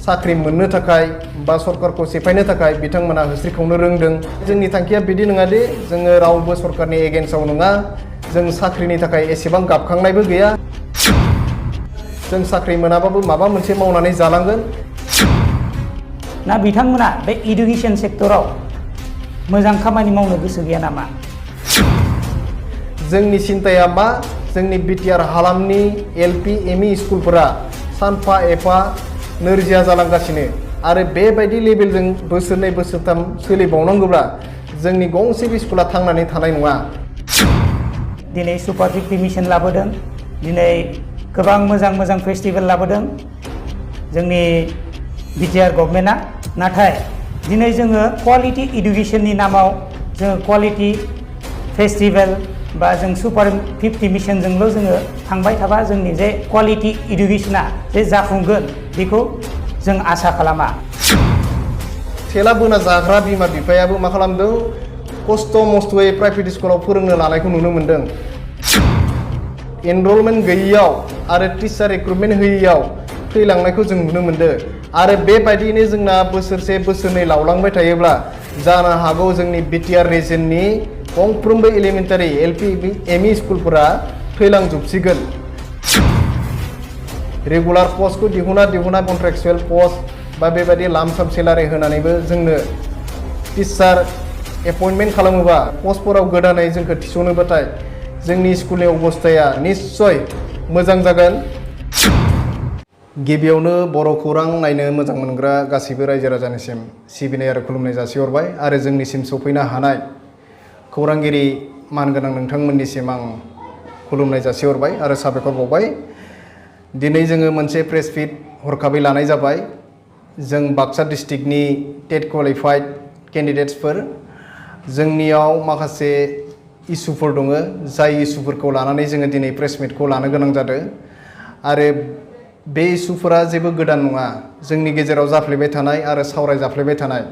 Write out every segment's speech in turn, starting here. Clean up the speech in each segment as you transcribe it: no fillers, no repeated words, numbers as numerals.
साख्रि मोननो थाखाय बा सरकारखौ सेफायनो थाखाय बिथांमोना होस्रिखावनो रोंदों। जोंनि थांखिया बिदि नङा दि जोङो रावबो सरकारनि एगेन्स्टआव नङा, जों साख्रिनि थाखाय एसेबां गाबखांनायबो गैया। जों साख्रि मोनाबाबो माबा मोनसे मावनानै जालांगोन। ना बिथांमोना बे इडुकेशन सेक्टराव मोजां खामानि मावनो गोसो गैया नामा? जोंनि सिन्ताया मा, जोंनि बिटिआर हालामनि एलपि एमइ स्कुलफोरा सानफा एफा नोरजिया जालांगासिनो आरो बेबायदि लेभेलजों बोसोरनै बोसोरथाम सोलिबावनांगौब्ला जोंनि गंसेबो स्कुला थांनानै थानाय नङा। दिनै सुपार 50 मिशन लाबोदों, दिनै गोबां मोजां फेस्टिभेल लाबोदों जोंनि बिटिआर गभर्नमेन्टआ। नाथाय दिनै जोङो क्वालिटी इडुकेशननि नामाव जोङो क्वालिटी फेस्टिभेल बा जों सुपार 50 मिशनजोंल' जोङो थांबाय थाबा जोंनि जे क्वालिटी इडुकेशना जे जाफुंगोन बेखौ जों आसा खालामा। थेला बोना जाग्रा बिमा बिफायाबो मा खालामदों, खस्थ' मस्थ'यै प्राइभेट स्कुलाव फोरोंनो लानायखौ नुनो मोनदों। एनरलमेन्ट गैयैयाव आरो टिचार रिक्रुटमेन्ट होयैयाव थैलांनायखौ जों नुनो मोनदों। आरो बेबायदियैनो जोंना बोसोरसे बोसोरनै लावलांबाय थायोब्ला जानो हागौ जोंनि बिटिआर रिजननि गंफ्रोमबो एलिमेन्टारि एलपि एमइ स्कुलफोरा थैलांजोबसिगोन। रेगुलार पस्टखौ दिहुना कन्ट्रेक्चुवेल पस्ट बा बेबायदि लामसाम सेलारि होनानैबो जोंनो टिचार एपइन्टमेन्ट खालामोबा पस्टफोराव गोदानै जोंखौ थिसनोबाथाय जोंनि स्कुलनि अबस्थाया निस्सय मोजां जागोन। गिबियावनो बर' खौरां नायनो मोजां मोनग्रा गासैबो रायजो राजानिसिम सिबिनाय आरो खुलुमनाय जासिहरबाय आरो जोंनिसिम सफैनो हानाय खौरांगिरि मानगोनां नोंथांमोननिसिम आं खुलुमनाय जासिहरबाय आरो साबायखर बावबाय। दिनै जोङो मोनसे प्रेस फिट हरखाबै लानाय जाबाय। जों बाक्सा डिस्ट्रिक्टनि टेट क्वालिफाइड केन्डिडेट्सफोर, जोंनियाव माखासे इसुफोर दङ, जाय इसुफोरखौ लानानै जोङो दिनै प्रेस मिटखौ लानो गोनां जादों। आरो बे इसुफोरा जेबो गोदान नङा, जोंनि गेजेराव जाफ्लेबाय थानाय आरो सावरायजाफ्लेबाय थानाय।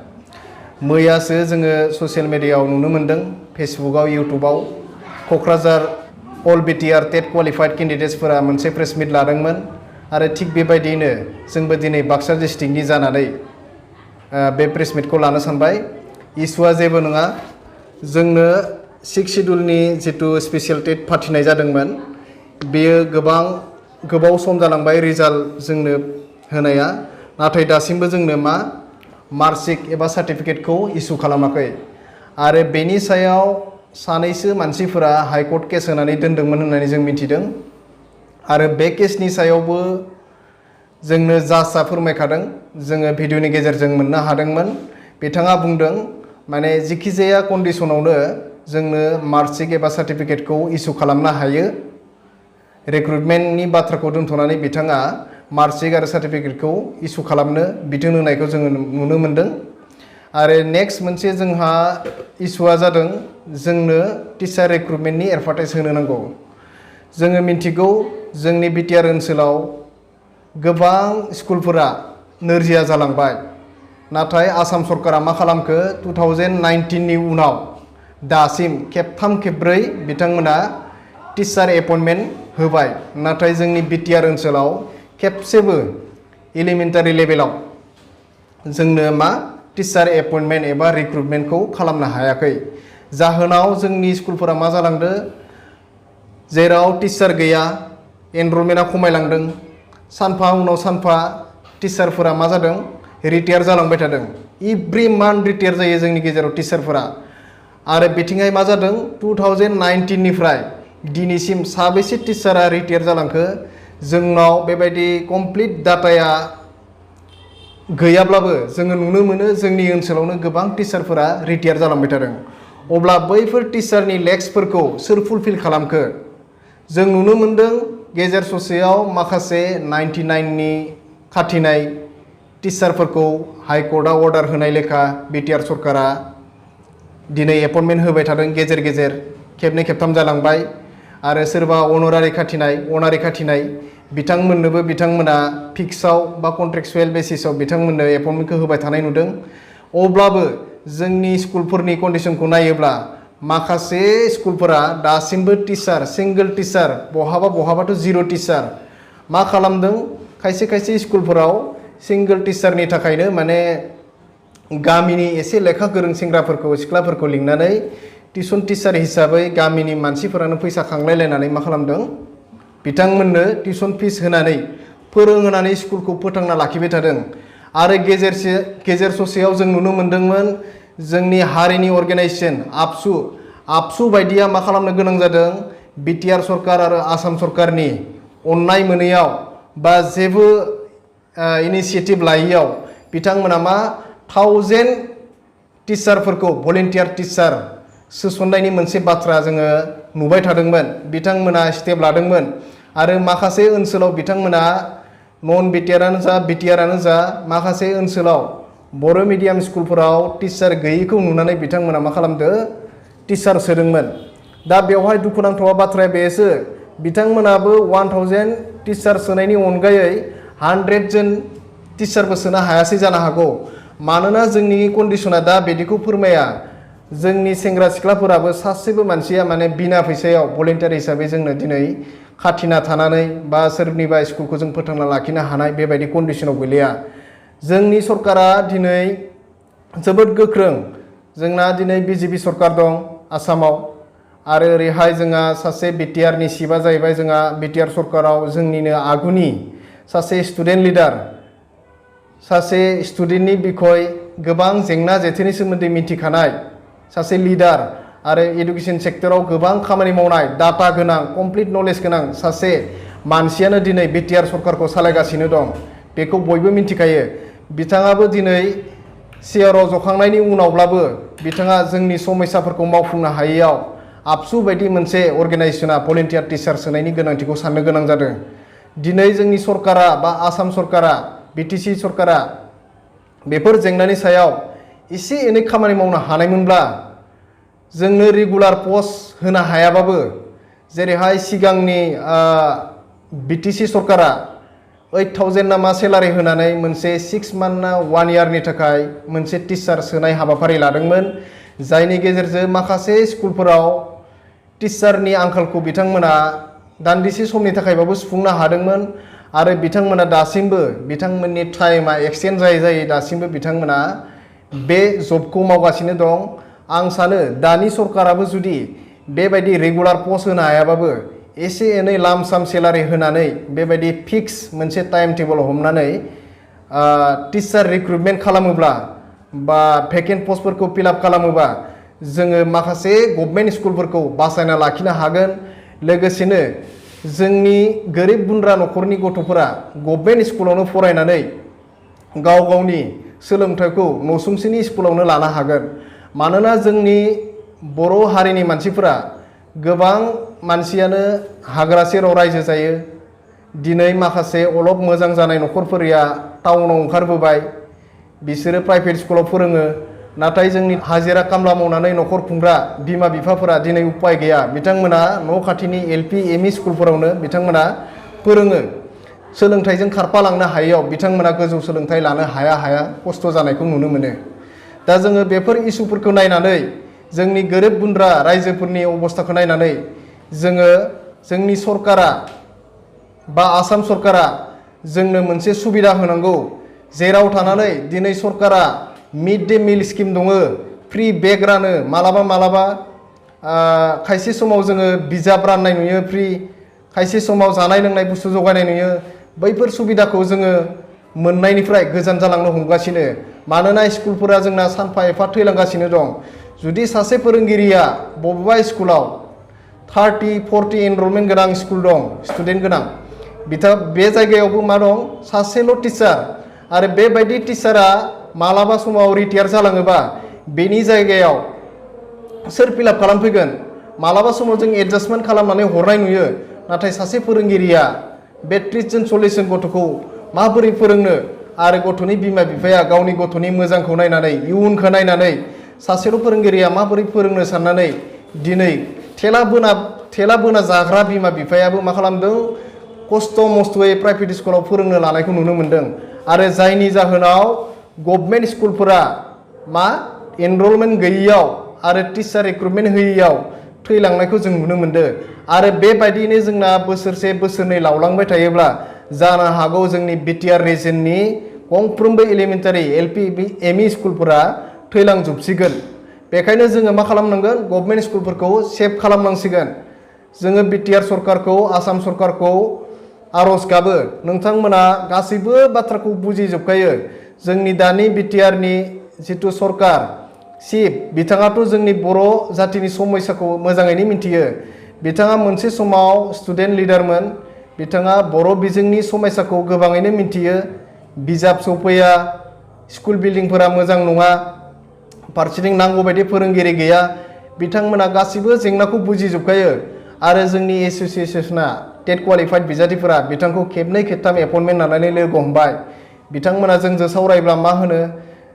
मैयासो जोङो ससियेल मिडियायाव नुनो मोन्दों, फेसबुकआव इउटुबाव क'क्राझार अल बिटिआर टेट क्वालिफाइड केन्डिडेट्सफोरा मोनसे प्रेस मिट लादोंमोन। आरो थिग बेबायदियैनो जोंबो दिनै बाक्सा डिस्ट्रिक्टनि जानानै बे प्रेस मिटखौ लानो सानबाय। इसुआ जेबो नङा, जोंनो 6 सिड्युलनि जिथु स्पेसियेल टेट फाथिनाय जादोंमोन बेयो गोबाव सम जालांबाय रिजाल्ट जोंनो होनाया, नाथाय दासिमबो जोंनो मार्कशिट एबा सार्टिफिकेटखौ इसु खालामाखै। आरो बेनि सायाव सानैसो मानसिफोरा हाइकर्ट केस होनानै दोनदोंमोन होननानै जों मिथिदों। आरो बे केसनि सायावबो जोंनो जाजआ फोरमायखादों, जोङो भिडिअनि गेजेरजों मोननो हादोंमोन। बिथाङा बुंदों माने जिखिजाया कन्डिसनावनो जोंनो मार्कशिट एबा सार्टिफिकेटखौ इसु खालामनो हायो। रिक्रुटमेन्टनि बाथ्राखौ दोनथ'नानै बिथाङा मार्कशिट आरो सार्टिफिकेटखौ इसु खालामनो बिथोन होनायखौ जोङो नुनो मोनदों। आरो नेक्स्ट मोनसे जोंहा इसुआ जादों, जोंनो टिचार रिक्रुटमेन्टनि एडभार्टाइज होनो नांगौ। जोङो मिन्थिगौ जोंनि बिटिआर ओनसोलाव गोबां स्कुलफोरा नोरजिया जालांबाय, नाथाय आसाम सरकारा मा खालामखो, 2019नि उनाव दासिम खेबथाम खेबब्रै बिथांमोना टिचार एपइन्टमेन्ट होबाय। नाथाय जोंनि बिटिआर ओनसोलाव खेबसेबो एलिमेन्टारि लेभेलाव जोंनो टिचार एपइन्टमेन्ट एबा रिक्रुटमेन्टखौ खालामनो हायाखै। जाहोनाव जोंनि स्कुलफोरा मा जालांदों, जेराव टिचार गैया एनरलमेन्टआ खमायलांदों। सानफा उनाव सानफा टिचारफोरा मा जादों, रिटायार जालांबाय थादों। एभ्रि मान्थ रिटायार जायो जोंनि गेजेराव टिचारफोरा। आरो बिथिंहाय मा जादों, 2019निफ्राय दिनैसिम साबेसे टिचारा रिटायार जालांखो जोंनाव बेबायदि कमप्लिट डाटाया गैयाब्लाबो जोङो नुनो मोनो जोंनि ओनसोलावनो गोबां टिचारफोरा रिटायार जालांबाय थादों। अब्ला बैफोर टिचारनि लेक्सफोरखौ सोर फुलफिल खालामखो? जों नुनो मोनदों गेजेर ससेयाव माखासे 99नि खाथिनाय टिचारफोरखौ हाइकर्टआ अर्डार होनाय लेखा बिटिआर सरकारा दिनै एपइन्टमेन्ट होबाय थादों। गेजेर गेजेर खेबनै खेबथाम जालांबाय। आरो सोरबा अनारारि खाथिनाय बिथांमोननोबो बिथांमोना फिक्सआव बा कन्ट्रेक्चुवेल बेसिसाव बिथांमोननो एपइन्टमेन्टखौ होबाय थानाय नुदों। अब्लाबो जोंनि स्कुलफोरनि कन्डिसनखौ नायोब्ला माखासे स्कुलफोरा दासिमबो टिचार, सिंगल टिचार, बहाबाथ' जिर' टिचार। मा खालामदों, खायसे स्कुलफोराव सिंगल टिचारनि थाखायनो माने गामिनि एसे लेखा गोरों सेंग्राफोरखौ सिख्लाफोरखौ लिंनानै टिउसन टिचार हिसाबै गामिनि मानसिफोरानो फैसा खांलायलायनानै मा खालामदों बिथांमोननो टिउसन फिस होनानै फोरोंहोनानै स्कुलखौ फोथांना लाखिबाय थादों। आरो गेजेर ससेयाव जों नुनो मोन्दोंमोन जोंनि हारिनि अर्गेनाइजेसन आबसु बायदिया मा खालामनो गोनां जादों बिटिआर सरकार आरो आसाम सरकारनि अननाय मोनैयाव बा जेबो इनिसिएटिभ लायैयाव बिथांमोना मा 1000 टिचारफोरखौ भलेन्टियार टिचार सोसननायनि मोनसे बाथ्रा जोङो नुबाय थादोंमोन। बिथांमोना स्टेप लादोंमोन आरो माखासे ओनसोलाव बिथांमोना नन बिटिआरानो जा बिटिआरानो जा माखासे ओनसोलाव बर' मिडियाम स्कुलफोराव टिचार गैयैखौ नुनानै बिथांमोना मा खालामदो टिचार सोदोंमोन। दा बेवहाय दुखुनांथाव बाथ्राया बेसो बिथांमोनाबो 1000 टिचार सोनायनि अनगायै 100 जन टिचारबो सोनो हायासै जानो हागौ। मानोना जोंनि कन्डिशना दा बिदिखौ फोरमाया जोंनि सेंग्रा सिख्लाफोराबो सासेबो मानसिया माने बिना फैसायाव भलेन्टियार हिसाबै जोंनो दिनै खाथिना थानानै बा सोरनिबा स्कुलखौ जों फोथांना लाखिनो हानाय बेबायदि कन्डिशनाव गैलिया। जोंनि सरकारा दिनै जोबोद गोख्रों जोंना दिनै बिजेपि सरकार दं आसामाव आरो ओरैहाय जोंहा सासे बिटिआरनि सिफआ जाहैबाय जोंहा बिटिआर सरकाराव जोंनिनो आगुनि सासे स्टुडेन्ट लिडार सासे स्टुडेन्टनि बिखय गोबां जेंना जेथोनि सोमोन्दै मिथिखानाय सासे लिडार आरो एडुकेशन सेक्टराव गोबां खामानि मावनाय डाटा गोनां कमप्लिट नलेज गोनां सासे मानसियानो दिनै बिटिआर सरकारखौ सालायगासिनो दं बेखौ बयबो मिथिखायो। बिथाङाबो दिनै सिआरआव जखांनायनि उनावब्लाबो बिथाङा जोंनि समस्याफोरखौ मावफुंनो हायैयाव आबसु बायदि मोनसे अर्गेनाइजेसना भलेन्टियार टिचार सोनायनि गोनांथिखौ साननो गोनां जादों। दिनै जोंनि सरकारा बा आसाम सरकारा बिटिसि सरकारा बेफोर जेंनानि सायाव एसे एनै खामानि मावनो हानायमोनब्ला जोंनो रेगुलार पस्ट होनो हायाबाबो जेरैहाय सिगांनि बिटिसि सरकारा 8000 ना मा सेलारि होनानै मोनसे 6 मान्थ ना 1 इयारनि थाखाय मोनसे टिचार सोनाय हाबाफारि लादोंमोन जायनि गेजेरजों माखासे स्कुलफोराव टिचारनि आंखालखौ बिथांमोना दान्दिसे समनि थाखायबाबो सुफुंनो हादोंमोन आरो बिथांमोना दासिमबो बिथांमोननि टाइमा एक्सटेन्ड जायै दासिमबो बिथांमोना बे जबखौ मावगासिनो दं। आं सानो दानि सरकाराबो जुदि बेबायदि रेगुलार पस्ट होनो हायाबाबो एसे एनै लाम साम सेलारि होनानै बेबायदि फिक्स मोनसे टाइम टेबल हमनानै टिचार रिक्रुटमेन्ट खालामोब्ला बा भेकेन्ट पस्टफोरखौ फिलआप खालामोबा जोङो माखासे गभर्नमेन्ट स्कुलफोरखौ बासायना लाखिनो हागोन। लोगोसेनो जोंनि गोरिब गुन्द्रा न'खरनि गथ'फोरा गभर्नमेन्ट स्कुलावनो फरायनानै गाव गावनि सोलोंथाइखौ नसुंसेनि स्कुलावनो लानो हागोन। मानोना जोंनि बर' हारिनि मानसिफोरा गोबां मानसियानो हाग्रा सेराव रायजो जायो। दिनै माखासे अलप मोजां जानाय न'खरफोरा टाउनाव ओंखारबोबाय बिसोरो प्राइभेट स्कुलाव फोरोङो नाथाय जोंनि हाजिरा खामला मावनानै न'खर खुंग्रा बिमा बिफाफोरा दिनै उपाय गैया बिथांमोना न' खाथिनि एलपि एमइ स्कुलफोरावनो बिथांमोना फोरोङो। सोलोंथाइजों खारफालांनो हायैयाव बिथांमोना गोजौ सोलोंथाइ लानो हाया खस्थ' जानायखौ नुनो मोनो। दा जोङो बेफोर इस्युफोरखौ नायनानै जोंनि गोरिब गुन्द्रा रायजोफोरनि अबस्थाखौ नायनानै जोङो जोंनि सरकारा बा आसाम सरकारा जोंनो मोनसे सुबिदा होनांगौ जेराव थानानै दिनै सरकारा मिड डे मिल स्किम दङ फ्रि बेग रानो मालाबा खायसे समाव जोङो बिजाब राननाय नुयो फ्रि खायसे समाव जानाय लोंनाय बुस्थु जगायनाय नुयो। बैफोर सुबिदाखौ जोङो मोननायनिफ्राय गोजान जालांनो हमगासिनो मानोना स्कुलफोरा जोंना सानफा एफा थैलांगासिनो दं। जुदि सासे फोरोंगिरिया बबेबा स्कुलाव 30-40 एनरलमेन्ट गोनां स्कुल दं स्टुडेन्ट गोनां बे जायगायावबो मा दं सासेल' टिचार आरो बेबायदि टिचारा मालाबा समाव रिटायार जालाङोबा बेनि जायगायाव सोर फिलआप खालामफैगोन? मालाबा समाव जों एडजास्टमेन्ट खालामनानै हरनाय नुयो नाथाय सासे फोरोंगिरिया बे 30 जन 40 जन गथ'खौ माबोरै फोरोंनो आरो गथ'नि बिमा बिफाया गावनि गथ'नि मोजांखौ नायनानै इयुनखौ नायनानै सासेल' फोरोंगिरिया माबोरै फोरोंनो साननानै दिनै थेला बोना जाग्रा बिमा बिफायाबो मा खालामदों खस्थ' मस्थ'यै प्राइभेट स्कुलाव फोरोंनो लानायखौ नुनो मोन्दों आरो जायनि जाहोनाव गभर्नमेन्ट स्कुलफोरा मा एनरलमेन्ट गैयैयाव आरो टिचार रिक्रुटमेन्ट होयैयाव थैलांनायखौ जों नुनो मोन्दों। आरो बेबायदिनो जोंना बोसोरसे बोसोरनै लावलांबाय थायोब्ला जानो हागौ जोंनि बिटिआर रिजननि गंफ्रोमबो एलिमेन्टारि एलपि एमइ स्कुलफोरा थैलांजोबसिगोन बेखायनो जोङो मा खालामनांगोन गभर्नमेन्ट स्कुलफोरखौ सेभ खालामनांसिगोन जोङो बिटिआर सरकारखौ आसाम सरकारखौ आर'ज गाबो नोंथांमोना गासैबो बाथ्राखौ बुजिजोबखायो जोंनि दानि बिटिआरनि जिथु सरकार चिफ बिथाङाथ' जोंनि बर' जातिनि समयसाखौ मोजाङैनो मिथियो बिथाङा मोनसे समाव स्टुडेन्ट लिडारमोन बिथाङा बर' बिजोंनि समयसाखौ गोबाङैनो मिथियो बिजाब सफैया स्कुल बिल्डिंफोरा मोजां नङा फारसेथिं नांगौ बायदि फोरोंगिरि गैया बिथांमोना गासैबो जेंनाखौ बुजिजोबखायो आरो जोंनि एसोसिएसना टेट क्वालिफाइड बिजाथिफोरा बिथांखौ खेबनै खेबथाम एपइन्टमेन्ट लानानै लोगो हमबाय बिथांमोना जोंजों सावरायब्ला मा होनो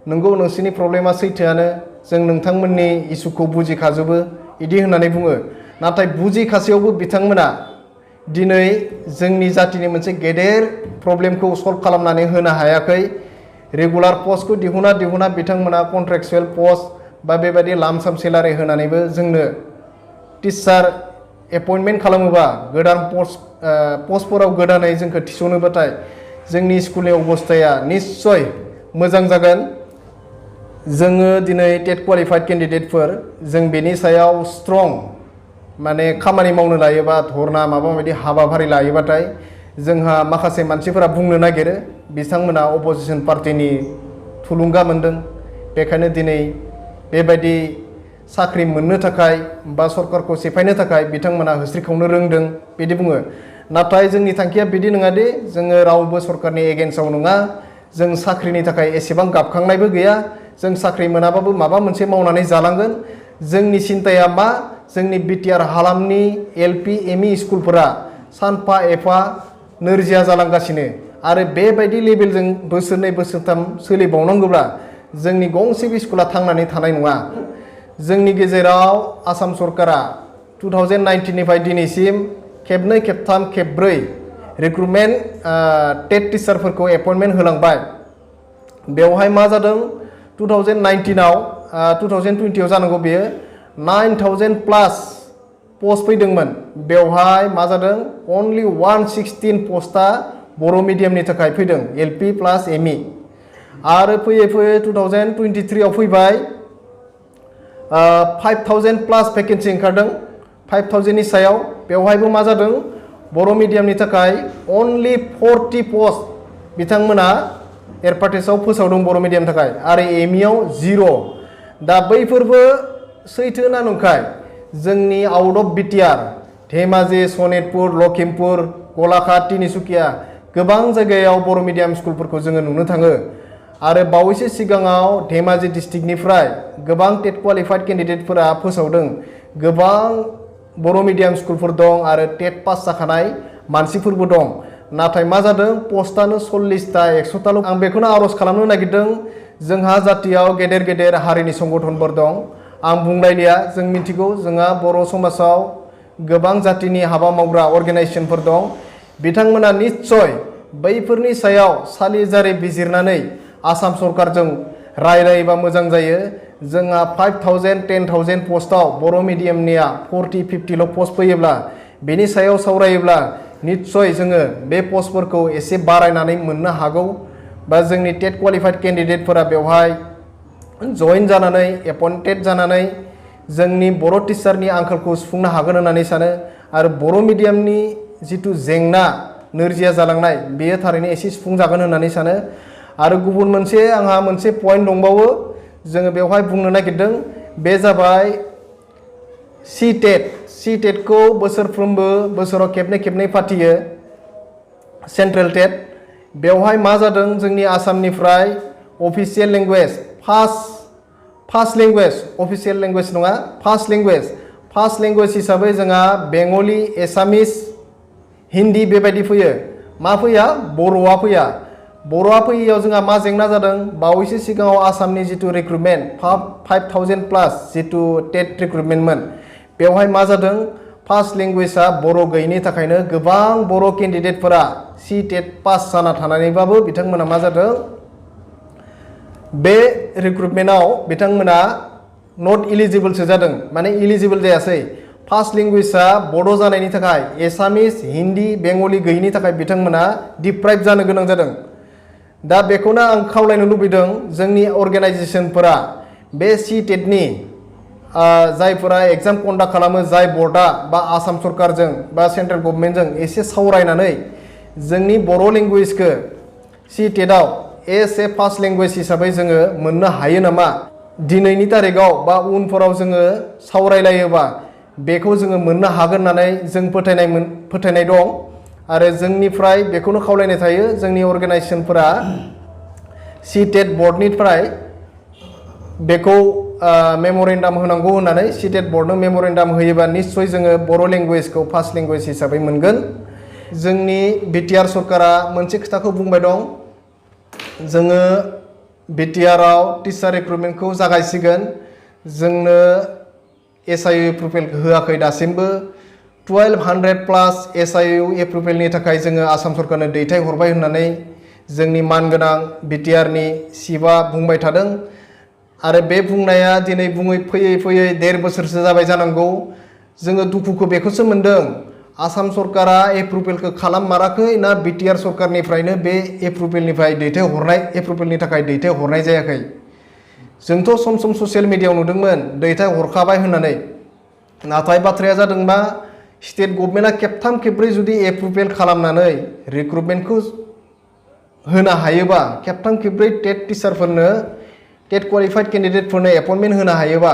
नोंगौ नोंसोरनि प्रब्लेमा सैथोआनो जों नोंथांमोननि इसुखौ बुजिखाजोबो इदि होननानै बुङो नाथाय बुजिखासेयावबो बिथांमोना दिनै जोंनि जातिनि मोनसे गेदेर प्रब्लेमखौ सल्भ खालामनानै होनो हायाखै रेगुलार पस्टखौ दिहुना बिथांमोना कन्ट्रेक्चुएल पस्ट बा बेबायदि लामसाम सेलारि होनानैबो जोंनो टिचार एपइन्टमेन्ट खालामोबा गोदान पस्टफोराव गोदानै जोंखौ थिसनोबाथाय जोंनि स्कुलनि अबस्थाया निस्सय मोजां जागोन जोङो दिनै टेट क्वालिफाइड केन्डिडेटफोर जों बेनि सायाव स्ट्रं माने खामानि मावनो लायोबा धरना माबा माबि हाबाफारि लायोबाथाय जोंहा माखासे मानसिफोरा बुंनो नागिरो बिथांमोना अपोजिसन पार्टिनि थुलुंगा मोनदों बेखायनो दिनै बेबायदि साख्रि मोननो थाखाय बा सरकारखौ सेफायनो थाखाय बिथांमोना होस्रिखावनो रोंदों बिदि बुङो नाथाय जोंनि थांखिया बिदि नङा दि जोङो रावबो सरकारनि एगेन्स्टआव नङा जों साख्रिनि थाखाय एसेबां गाबखांनायबो गैया जों साख्रि मोनाबाबो माबा मोनसे मावनानै जालांगोन जोंनि सिन्ताया मा जोंनि बिटिआर हालामनि एलपि एमइ स्कुलफोरा सानफा एफा नोरजिया जालांगासिनो आरो बेबायदि लेभेलजों बोसोरनै बोसोरथाम सोलिबावनांगौब्ला जोंनि गंसे स्कुला थांनानै थानाय नङा जोंनि गेजेराव आसाम सरकारा 2019 निफ्राय दिनैसिम खेबनै खेबथाम खेबब्रै रिक्रुटमेन्ट टेट टिचारफोरखौ एपइन्टमेन्ट होलांबाय बेवहाय मा जादों 2019आव 2020आव जानांगौ बेयो 9000 प्लास पस्ट फैदोंमोन बेवहाय मा जादों अनलि 116 पस्टआ बर' मिडियामनि थाखाय फैदों एलपि प्लास एमइ आरो फैयै 2023आव फैबाय 5000 प्लास भेकेन्सि ओंखारदों 5000नि सायाव बेवहायबो मा जादों बर' मिडियामनि थाखाय अनलि 40 पस्ट बिथांमोना एडभार्टाइजआव फोसावदों बर' मिडियामनि थाखाय आरो एमइआव 0 दा बैफोरबो सैथो ना नंखाय जोंनि out of BTR Dhemaji Sonitpur Lakhimpur Golaghat Tinsukia गोबां जायगायाव बर' मिडियाम स्कुलफोरखौ जोङो नुनो थाङो आरो बावैसो सिगाङाव धेमाजि डिस्ट्रिक्टनिफ्राय गोबां टेट क्वालिफाइड केन्डिडेटफोरा फोसावदों गोबां बर' मिडियाम स्कुलफोर दं आरो टेट पास जाखानाय मानसिफोरबो दं नाथाय मा जादों पस्टआनो 40टा 100टाल' आं बेखौनो आर'ज खालामनो नागिरदों जोंहा जातियाव गेदेर गेदेर हारिनि संगठनफोर दं आं बुंलायलिया जों मिथिगौ जोंहा बर' समाजाव गोबां जातिनि हाबा मावग्रा अर्गेनाइजेसनफोर दं बिथांमोना निस्सय बैफोरनि सायाव सालिजारि बिजिरनानै आसाम सरकारजों रायलायोबा मोजां जायो जोंहा 5000 10,000 पस्टआव बर' मिडियामनिया 40-50ल' पस्ट फैयोब्ला बेनि सायाव सावरायोब्ला निस्सय जोङो बे पस्टफोरखौ एसे बारायनानै मोननो हागौ बा जोंनि टेट क्वालिफाइड केन्डिडेटफोरा बेवहाय जइन जानानै एपइन्टेड जानानै जोंनि बर' टिचारनि आंखालखौ सुफुंनो हागोन होननानै सानो आरो बर' मिडियामनि जिथु जेंना नोरजिया जालांनाय बेयो थारैनो एसे सुफुंजागोन होननानै सानो आरो गुबुन मोनसे आंहा मोनसे पइन्ट दंबावो जोङो बेवहाय बुंनो नागिरदों बे जाबाय सी-टेटखौ बोसोरफ्रोमबो बोसोराव खेबनै फाथियो सेन्ट्रेल टेट बेवहाय मा जादों जोंनि आसामनिफ्राय official language first language official language नङा फार्स्ट लेंगुवेज हिसाबै जोंहा बेंगलि एसामिस हिन्दी बेबायदि फैयो मा फैया बर'आ फैयैयाव जोंहा मा जेंना जादों बावैसो सिगाङाव आसामनि जिथु रिक्रुटमेन्ट 5000 प्लास जिथु टेट रिक्रुटमेन्टमोन बेवहाय मा जादों फार्स्ट लेंगुवेजआ बर' गैयिनि थाखायनो गोबां बर' केन्डिडेटफोरा सी-टेट पास जाना थानानैबाबो बिथांमोना मा जादों बे रिक्रुटमेन्टआव बिथांमोना नट इलिजिबोलसो जादों माने इलिजिबोल जायासै फार्स्ट लेंगुवेजआ बड' जानायनि थाखाय एसामिस हिन्दी बेंगलि गैयिनि थाखाय बिथांमोना डिप्राइभ जानो गोनां जादों दा बेखौनो आं खावलायनो लुबैदों जोंनि अर्गेनाइजेसनफोरा बे CTET-नि जायफोरा एग्जाम कन्डाक्ट खालामो जाय बर्डआ बा आसाम सरकारजों बा सेन्ट्रेल गभर्नमेन्टजों एसे सावरायनानै जोंनि बर' लेंगुवेजखौ CTET-आव एस ए फार्स्ट लेंगुवेज हिसाबै जोङो मोननो हायो नामा दिनैनि तारिखाव बा उनफोराव जोङो सावरायलायोबा बेखौ जोङो मोननो हागोन होननानै जों फोथायनाय दं आरो जोंनिफ्राय बेखौनो खावलायनाय थायो जोंनि अर्गेनाइजेसनफोरा CTET बर्डनिफ्राय बेखौ मेम'रेन्डाम होनांगौ होननानै CTET बर्डनो मेम'रेन्डाम होयोबा निश्चय जोङो बर' लेंगुवेजखौ फार्स्ट लेंगुवेज हिसाबै मोनगोन जोंनि BTR सरकारा मोनसे खोथाखौ बुंबाय दं जोङो BTR-आव टिचार रिक्रुटमेन्टखौ जागायसिगोन जोंनो SIU एप्रुभेल होआखै दासिमबो 1200+ SIU एप्रुभेलनि थाखाय जोङो आसाम सरकारनो दैथायहरबाय होननानै जोंनि मानगोनां BTR-नि चिफआ बुंबाय थादों आरो बे बुंनाया दिनै बुङै फैयै 1.5 बोसोरसो जाबाय जानांगौ जोङो दुखुखौ बेखौसो मोनदों आसाम सरकारा एप्रुभेलखौ खालाममाराखै ना BTR सरकारनिफ्रायनो बे एप्रुभेलनि थाखाय दैथायहरनाय जायाखै जोंथ' सम ससियेल मिडियायाव नुदोंमोन दैथायहरखाबाय होननानै नाथाय बाथ्राया जादोंबा स्टेट गभर्नमेन्टआ खेबथाम खेबब्रै जुदि एप्रुभेल खालामनानै रिक्रुटमेन्टखौ होनो हायोबा खेबथाम खेबब्रै टेट टिचारफोरनो टेट क्वालिफाइड केन्डिडेटफोरनो एपइन्टमेन्ट होनो हायोबा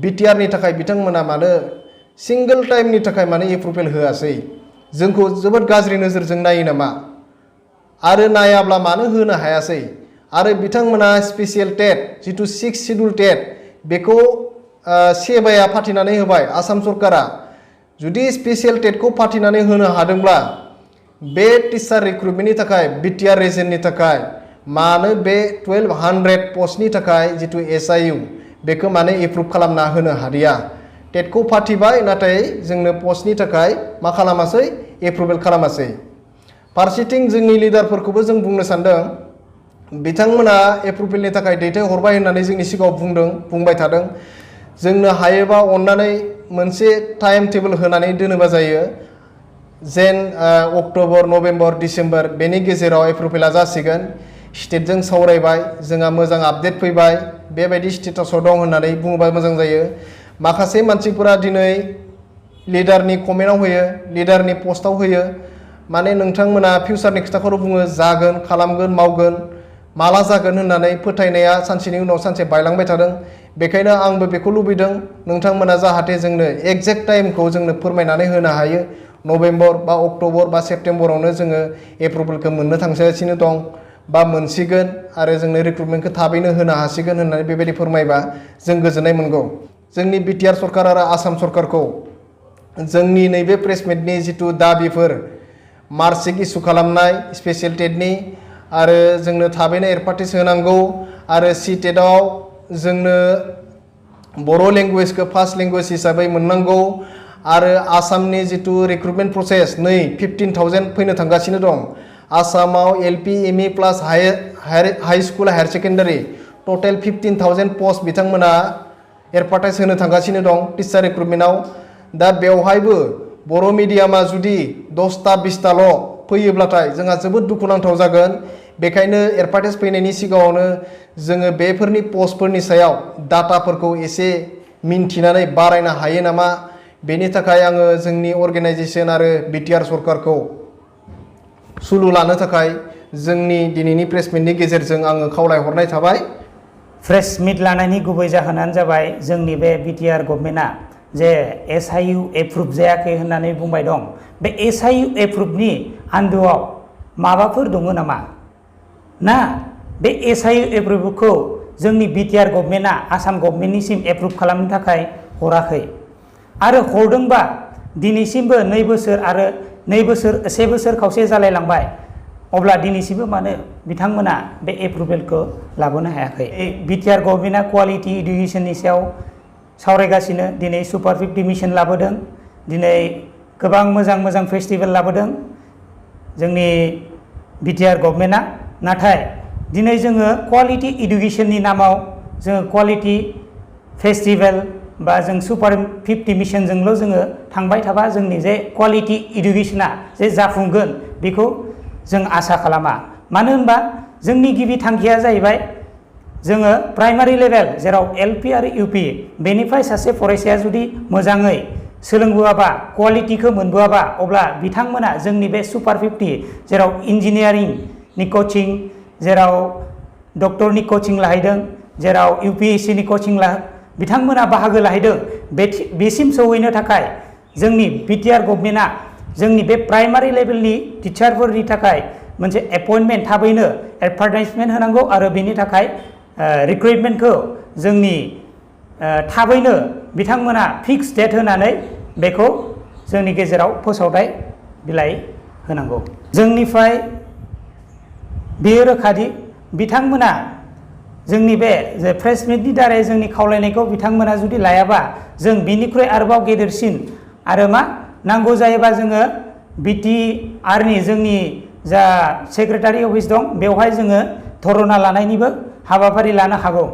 BTR-नि थाखाय बिथांमोना मानो सिंगल टाइमनि थाखाय मानो एप्रुभेल होआसै जोंखौ जोबोद गाज्रि नोजोरजों नायो नामा आरो नायाब्ला मानो होनो हायासै आरो बिथांमोना स्पेसियेल टेट जिथु 6 शिड्युल टेट बेखौ सेबाया फाथिनानै होबाय आसाम सरकारा जुदि स्पेसियेल टेटखौ फाथिनानै होनो हादोंब्ला बे टिचार रिक्रुटमेन्टनि थाखाय BTR रिजननि थाखाय मानो बे 1200 पस्टनि थाखाय जिथु SIU बेखौ मानो एप्रुभ खालामना होनो हादिया टेटखौ फाथिबाय नाथाय जोंनो पस्टनि थाखाय मा खालामासै एप्रुभेल खालामासै फारसेथिं जोंनि लिडारफोरखौबो जों बुंनो सानदों बिथांमोना एप्रुभेलनि थाखाय दैथायहरबाय होननानै जोंनि सिगाङाव बुंबाय थादों जोंनो हायोबा अननानै मोनसे टाइम टेबोल होनानै दोनोबा जायो जेन अक्ट'बर नभेम्बर डिसेम्बर बेनि गेजेराव एप्रुभेला जासिगोन स्टेटजों सावरायबाय जोंहा मोजां आपडेट फैबाय बेबायदि स्टेटासाव दं होननानै बुङोबा मोजां जायो माखासे मानसिफोरा दिनै लिडारनि कमेन्टआव होयो लिडारनि पस्टआव होयो माने नोंथांमोना फिउचारनि खोथाखौल' बुङो जागोन खालामगोन मावगोन माला जागोन होननानै फोथायनाया सानसेनि उनाव सानसे बायलांबाय थादों बेखायनो आंबो बेखौ लुबैदों नोंथांमोना जाहाथे जोंनो एक्जेक्ट टाइमखौ जोंनो फोरमायनानै होनो हायो नभेम्बर बा अक्ट'बर बा सेप्तेम्बरावनो जोङो एप्रुभेलखौ मोननो थांगासिनो दं बा मोनसिगोन आरो जोंनो रिक्रुटमेन्टखौ थाबैनो होनो हासिगोन होननानै बेबायदि फोरमायबा जों गोजोननाय मोनगौ जोंनि BTR सरकार आरो आसाम सरकारखौ जोंनि नैबे प्रेसमिटनि जिथु दाबिफोर मार्कशीट इस्यु खालामनाय स्पेसियेल टेटनि आरो जोंनो थाबैनो एडभार्टाइज होनांगौ आरो CTET-आव जोंनो बर' लेंगुवेजखौ फार्स्ट लेंगुवेज हिसाबै मोननांगौ आरो आसामनि जिथु रिक्रुटमेन्ट प्रसेस 15,000 फैनो थांगासिनो दं आसामाव LP ME प्लास हाई स्कुल हायार सेकेन्डारि टटेल 15,000 पस्ट बिथांमोना एडभार्टाइज होनो थांगासिनो दं टिचार रिक्रुटमेन्टआव दा बेवहायबो बर' मिडियामा जुदि 10टा 20टाल' फैयोब्लाथाय जोंहा जोबोद दुखुनांथाव जागोन बेखायनो एडभार्टाइज फैनायनि सिगाङावनो जोङो बेफोरनि पस्टफोरनि सायाव डाटाफोरखौ एसे मिन्थिनानै बारायनो हायो नामा बेनि थाखाय आङो जोंनि अर्गेनाइजेसन आरो BTR सरकारखौ सुलु लानो थाखाय जोंनि दिनैनि प्रेसमिटनि गेजेरजों आङो खावलायहरनाय थाबाय प्रेस मिट लानायनि गुबै जाहोनानो जाबाय जोंनि बे BTR गभर्नमेन्टआ जे SIU एप्रुभ जायाखै होननानै बुंबाय दं बे SIU एप्रुभनि आन्दोआव माबाफोर दङ नामा ना बे SIU एप्रुभखौ जोंनि BTR गभर्नमेन्टआ आसाम गभर्नमेन्टनिसिम एप्रुभ खालामनो थाखाय हराखै आरो हरदोंबा दिनैसिमबो 2 बोसोर आरो 1 बोसोर खावसे जालायलांबाय अब्ला दिनैसिमबो मानो बिथांमोना बे एप्रुभेलखौ लाबोनो हायाखै BTR गभर्नमेन्टआ क्वालिटि इडुकेसननि सायाव सावरायगासिनो दिनै सुपार 50 मिशन लाबोदों दिनै गोबां मोजां फेस्टिभेल लाबोदों जोंनि BTR गभर्नमेन्टआ नाथाय दिनै जोङो क्वालिटि इडुकेसननि नामाव जोङो क्वालिटि फेस्टिभेल बा जों सुपार 50 मिशनजोंल' जोङो थांबाय थाबा जोंनि जे क्वालिटि इडुकेसना जे जाफुंगोन बेखौ जों आसा खालामा मानो होनबा जोंनि गिबि थांखिया जाहैबाय जोङो प्राइमारि लेभेल जेराव LP आरो UP बेनिफ्राय सासे फरायसाया जुदि मोजाङै सोलोंबोआबा क्वालिटिखौ मोनबोआबा अब्ला बिथांमोना जोंनि बे सुपार 50 जेराव इन्जिनियारिंनि कोचिं जेराव डक्टरनि कोचिं लाहैदों जेराव UPSC नि कोचिं बिथांमोना बाहागो लाहैदों बेसिम सौहैनो थाखाय जोंनि BTR गभर्नमेन्टआ जोंनि बे प्राइमारि लेभेलनि टिचारफोरनि थाखाय मोनसे एपइन्टमेन्ट थाबैनो एडभार्टाइजमेन्ट होनांगौ आरो बेनि थाखाय रिक्रुइटमेन्टखौ जोंनि थाबैनो बिथांमोना फिक्स डेट होनानै बेखौ जोंनि गेजेराव फोसावथाय बिलाइ होनांगौ। जोंनिफ्राय बेयो रोखादि बिथांमोना जोंनि बे प्रेस मिटनि दारै जोंनि खावलायनायखौ बिथांमोना जुदि लायाबा जों बिनिख्रुइ आरोबाव गेदेरसिन आरो मा नांगौ जायोबा जोङो BTR नि जोंनि जा सेक्रेटारि अफिस दं बेवहाय जोङो धरना लानायनिबो हाबाफारि लानो हागौ।